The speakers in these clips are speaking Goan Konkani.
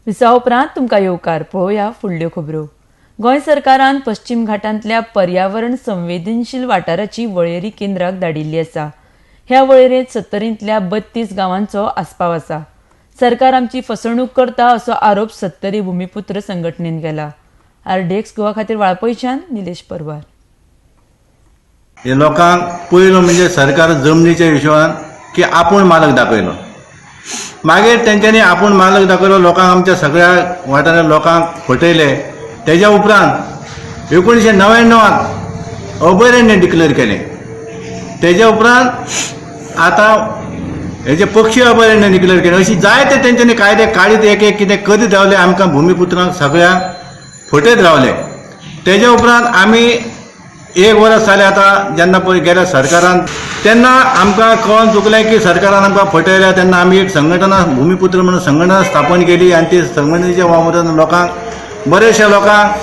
विसवा उपरांत तुमकां येवकार. पळोवया फुडल्यो खबरो. गोंय सरकारान पश्चिम घाटांतल्या पर्यावरण संवेदनशील वाठाराची वळेरी केंद्राक धाडिल्ली आसा. ह्या वळेरेंत सत्तरींतल्या 32 गांवांचो आस्पाव आसा. सरकार आमची फसवणूक करता असो आरोप सत्तरी भूमिपुत्र संघटनेन केला. आरडीएक्स गोवा खातीर वाळपयच्यान निलेश परवार. हे लोकांक पयलो म्हणजे सरकार जमनीच्या हिशोबान की आपूण मालक दाखयलो. मागीर तेंच्यांनी आपूण मालक दाखयलो, लोकांक आमच्या सगळ्या वाठारांतल्या लोकांक फटयले. तेज्या उपरांत 1999त अभयारण्य डिक्लेअर केलें. तेज्या उपरांत आतां हेजे पक्षी अभयारण्य डिक्लेअर केलें. अशी जायते तेंच्यांनी कायदे काडीत एक एक कितें करीत रावले, आमकां भुमिपुत्रांक सगळ्यांक फटयत रावले. तेज्या उपरांत आमी एक वर्स जालें आतां जेन्ना पळय गेल्या सरकारान, तेन्ना आमकां कळोन चुकलें की सरकारान आमकां फटयल्या. तेन्ना आमी एक संघटना भुमिपुत्र म्हणून संघटना स्थापन केली आनी ती संघटनेच्या वावरान लोकांक, बरेचशे लोकांक,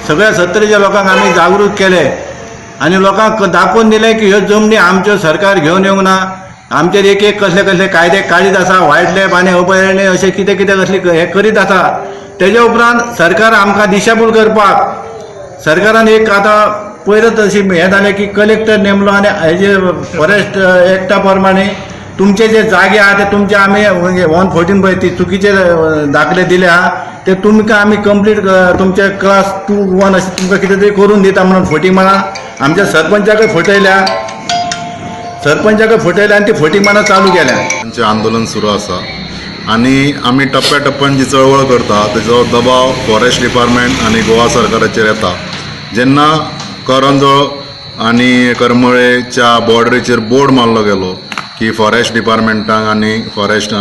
सगळ्या सत्तरीच्या लोकांक आमी जागृत केले आनी लोकांक दाखोवन दिलें की ह्यो जमनी आमच्यो सरकार घेवन येवंक ना. आमचेर एक एक कसले कसले कायदे काडीत आसा, वायल्ड लायफ आनी अभयारण्य अशें कितें कितें कसली हें करीत आसा. तेज्या उपरांत सरकार आमकां दिशाभूल करपाक सरकारान एक आतां पयरच अशी हें जालें की कलेक्टर नेमलो आनी हेजे फॉरेस्ट एक्टा प्रमाणे तुमचे जे जागे आहा ते तुमचे आमी 114 पळय ती चुकीचे दाखले दिले आहा ते तुमकां आमी कंप्लीट तुमचे क्लास 2 1 अशें तुमकां कितें तरी करून दिता म्हणून फटी मानां आमच्या सरपंचाकय फटयल्या, सरपंचाकय फटयल्या आनी ती फटी मानां चालू केल्या. आमचें आंदोलन सुरू आसा आनी आमी टप्प्या टप्प्यान जी चळवळ करता तेजो दबाव फॉरेस्ट डिपार्टमेंट आनी गोवा सरकाराचेर येता. जेन्ना करंजोळ आनी करमळेच्या बॉर्डरीचेर बोर्ड मारलो गेलो की फॉरेस्ट डिपार्टमेंटाक आनी फॉरेस्ट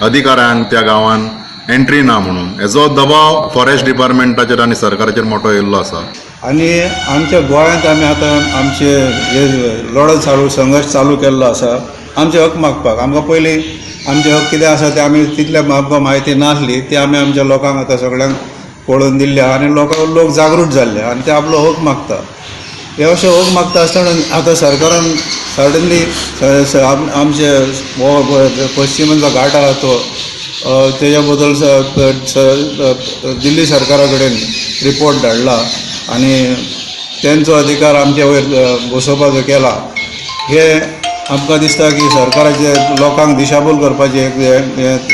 अधिकाऱ्यांक त्या गांवान एंट्री ना म्हणून, हेजो दबाव फॉरेस्ट डिपार्टमेंटाचेर आनी सरकाराचेर मोठो येयल्लो आसा. आनी आमच्या गोंयांत आमी आतां आमचे हे लढत चालू, संघर्श चालू केल्लो आसा आमचे हक मागपाक. आमकां पयलीं आमचे हक कितें आसा ते आमी तितले आमकां म्हायती नासली, ती आमी आमच्या लोकांक आतां सगळ्यांक पळोवन दिल्ले आहा आनी लोक जागृत जाल्ले आनी ते आपलो हक मागता. हे अशे हक मागता आसतना आतां सरकारान सडनली आमचे हो पश्चिमेचो घाट आहा तो तेज्या बद्दल दिल्ली सरकारा कडेन रिपोर्ट धाडला आनी तेंचो अधिकार आमच्या वयर बसोवपाचो केला. हे आमकां दिसता की सरकाराचे लोकांक दिशाभूल करपाचें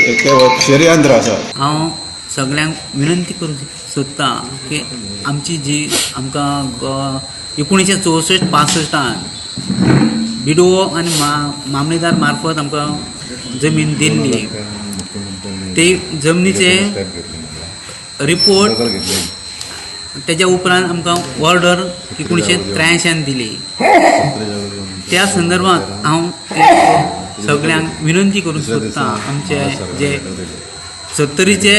एक षडयंत्र आसा. हांव सगळ्यांक विनंती करूंक सोदता की आमची जी आमकां 1964 65 बिडो आनी मामलेदार मार्फत आमकां जमीन दिल्ली, ते जमनीचे रिपोर्ट तेज्या उपरांत आमकां ऑर्डर 1983 दिली. त्या संदर्भात हांव सगळ्यांक विनंती करूंक सोदता, आमचे जे सत्तरीचे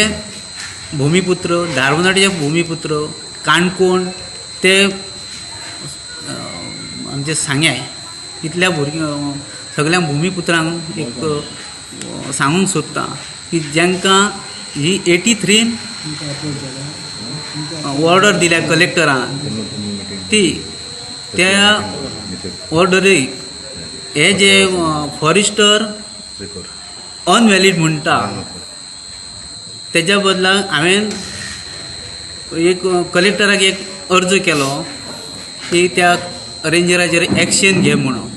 भुमिपुत्र, धारबांदोडेचे भुमिपुत्र, काणकोण ते आमचे सांग्या इतल्या भुरग्यां सगळ्या भुमिपुत्रांक एक सांगूंक सोदता की जांकां ही 83 ऑर्डर दिल्या कलेक्टरान, ती त्या ऑर्डरीक हे जे फॉरेस्टर अनव्हॅलीड म्हणटा तेज्या बदला हांवें एक कलेक्टराक एक अर्ज केलो की त्या रेंजराचेर एक्शन घे म्हणून.